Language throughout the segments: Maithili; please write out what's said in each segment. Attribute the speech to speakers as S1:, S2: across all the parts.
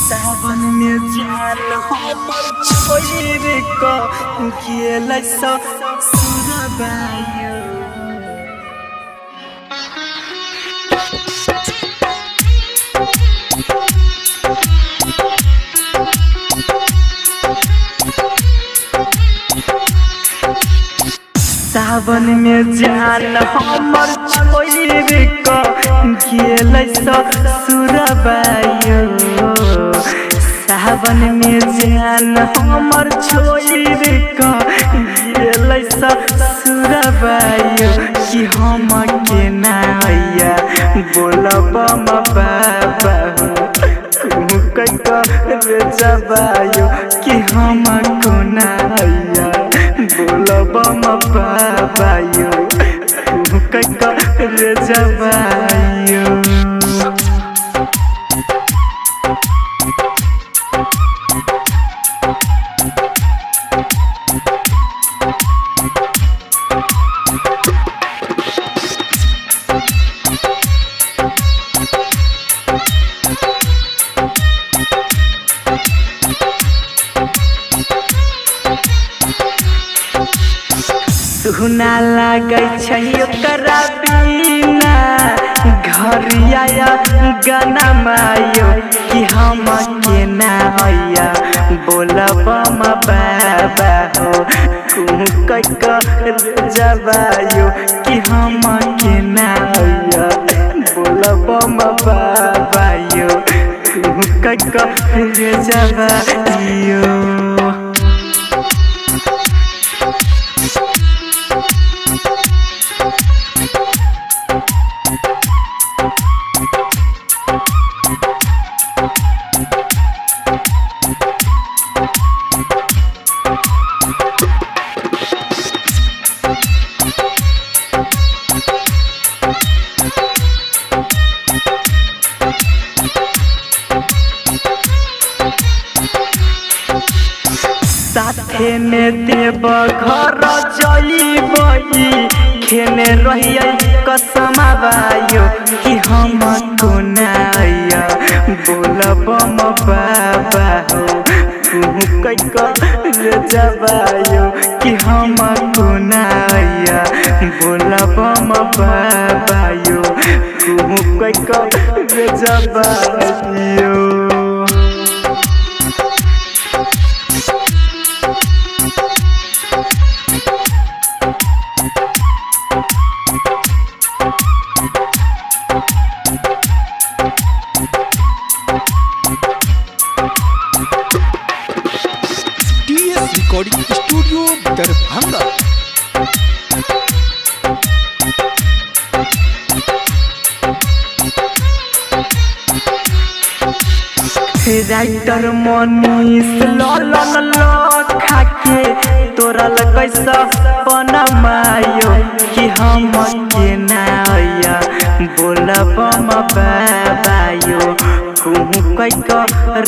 S1: सावन में जान हमर छोड़ क गेल ससुरबायो। सावन में जान हमर छोड़ क गेल ससुरबायो। सावन में जान हमर छोड़ क गेल ससुरबायो। कि हम केना अइया बोलब बाबा रे जबायो। कि हम कोना अइया बोलब बाबायो रे जबायो। सुना लागै छै ओकरा बिना घरिया गाना मायो। कि हम केना अइया बोलब बाबा हो रे जबायो। कि हम केना अइया बोलब बाबायो रे जबायो। साथे में देव घर जइबई खेने रहियै कसमाबायो। कि हम कोना अइया बोलब बाबा हो रे जबायो। कि हम कोना अइया बोलब बाबायो रे जबायो।
S2: TS recording studio Darbhanga.
S1: Writer Manish Lalan लखा के तोरल कैसा पनमायो। कि हम केना अइया बोलब बाबायो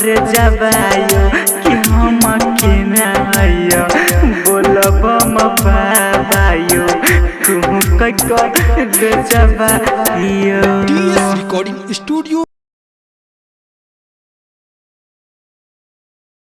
S1: रे जबायो। कि हम केना अइया बोलब बाबायो रे जबायो।
S2: TS recording studio.